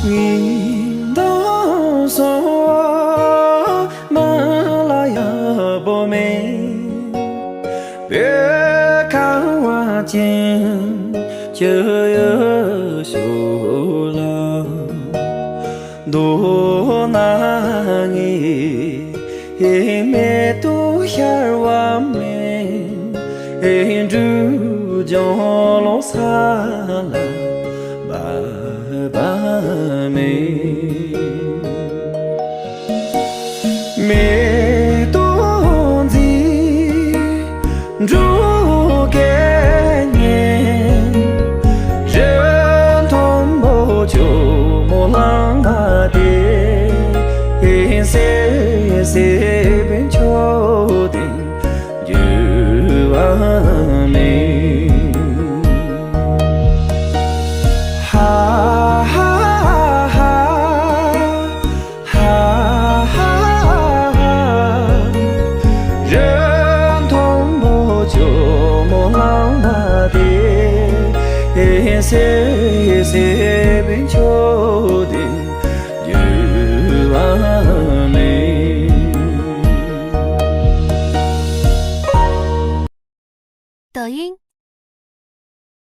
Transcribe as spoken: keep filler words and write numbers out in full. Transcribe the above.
ངན་སྡུག་གསུམ་མ་ལ་ཡག་པོ་མེད། བོད་ཁ་བ་ཅན་སྤྱི་ཡི་ཕྱོགས་ལ། མདོར་ན་ངའི་མེ་ཏོག་ཤར་བ་མེད། འབྲུག་ལྗོངས་ལོ་ས་ལ་འབབ་པ་མེད། མེ་ཏོག་མཛེས་འབྲུག་སྐད་སྙན། རི་མཐོན་པོ་ཇོ་མོ་གླང་མ་དེ། སེར་སེར་བོན་ཆོས་དེ། འགྱུར་བ་མེད། ཧ་ཧ་ཧ་ཧ། ཧ་ཧ་ཧ་ཧ། རི་མཐོན་པོ་ཇོ་མོ་གླང་མ་དེ། སེར་སེར་བོན་ཆོས་དེ། འགྱུར་བ་མེད། 抖音